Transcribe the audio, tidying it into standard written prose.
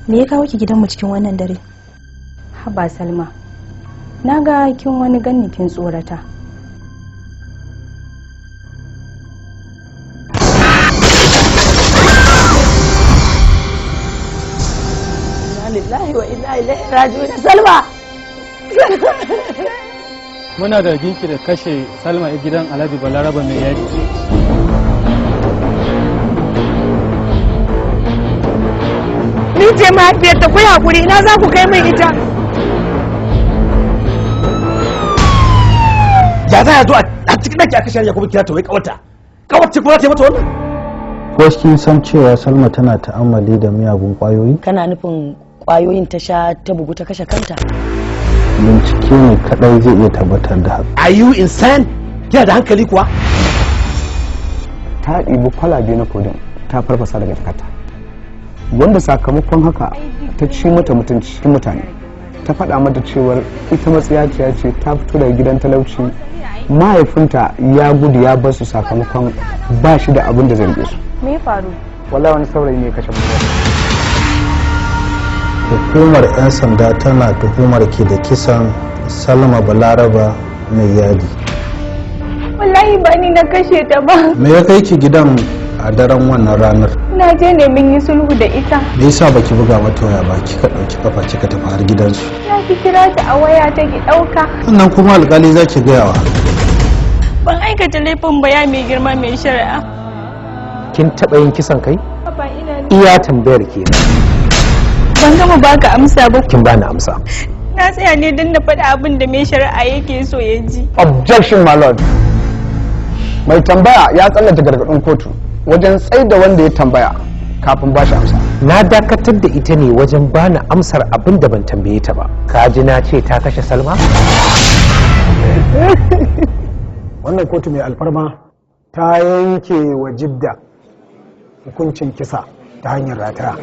Me ya kawo ki gidanmu cikin wannan dare? Haba Salma, na ga kin wani ganni kin tsorata. Lillahi wa inna ilaihi raji'un. Salma, muna da ginki da kashe Salma a gidan Alhaji Balaraba mai yadi. Ni ce mahaifiyarta, ku hakuri, ina za ku kai min ita? Ya za a zo a cikin daki aka shari'a kuma kira ta wai kawarta? Kawarta kuma ta yi mata wannan? Ko kin san cewa Salma tana ta'ammali da miyagun kwayoyi? Kana nufin kwayoyin ta sha ta bugu ta kashe kanta? Bincike ne kadai zai iya tabbatar da haka. Are you insane? Kina da hankali kuwa? Ta ɗibi kwalabe na kodin ta farfasa daga jakarta, wanda sakamakon haka ta ci mata mutunci cikin mutane. Ta faɗa mata cewar ita matsiyaciya ce, ta fito daga gidan talauci, mahaifinta ya gudu ya bar su sakamakon ba shi da abin da zai rike su. Me ya faru? Wallahi wani saurayi ne ya kashe mutum. Hukumar 'yan sanda tana tuhumar ki da kisan Salma Balaraba mai yadi. Wallahi ba ni na kashe ta ba. Me ya kai ki gidan a daren wannan ranar? Na je ne mun yi sulhu da ita. Me yasa baki buga mata waya ba, kika dauki kafa kika tafi har gidansu? Na ki kira ta a waya ta ki dauka. Sannan kuma alkali zaki gayawa. Ban aikata laifin ba ya mai girma mai shari'a. Kin taba yin kisan kai? Ba ina Iya tambayar kenan. Ban gama baka amsa ba. Kin bani amsa. Na tsaya ne don na faɗi abin da mai shari'a yake so ya ji. Objection, my lord. Mai tambaya ya tsallake gargaɗin kotu wajen tsaida wanda ya tambaya kafin ba shi amsa. Na dakatar da ita ne wajen bani amsar abin da ban tambaye ta ba. Ka ji na ce ta kashe Salma? Wannan kotu mai alfarma ta yanke wa Jidda hukuncin kisa ta hanyar rataya.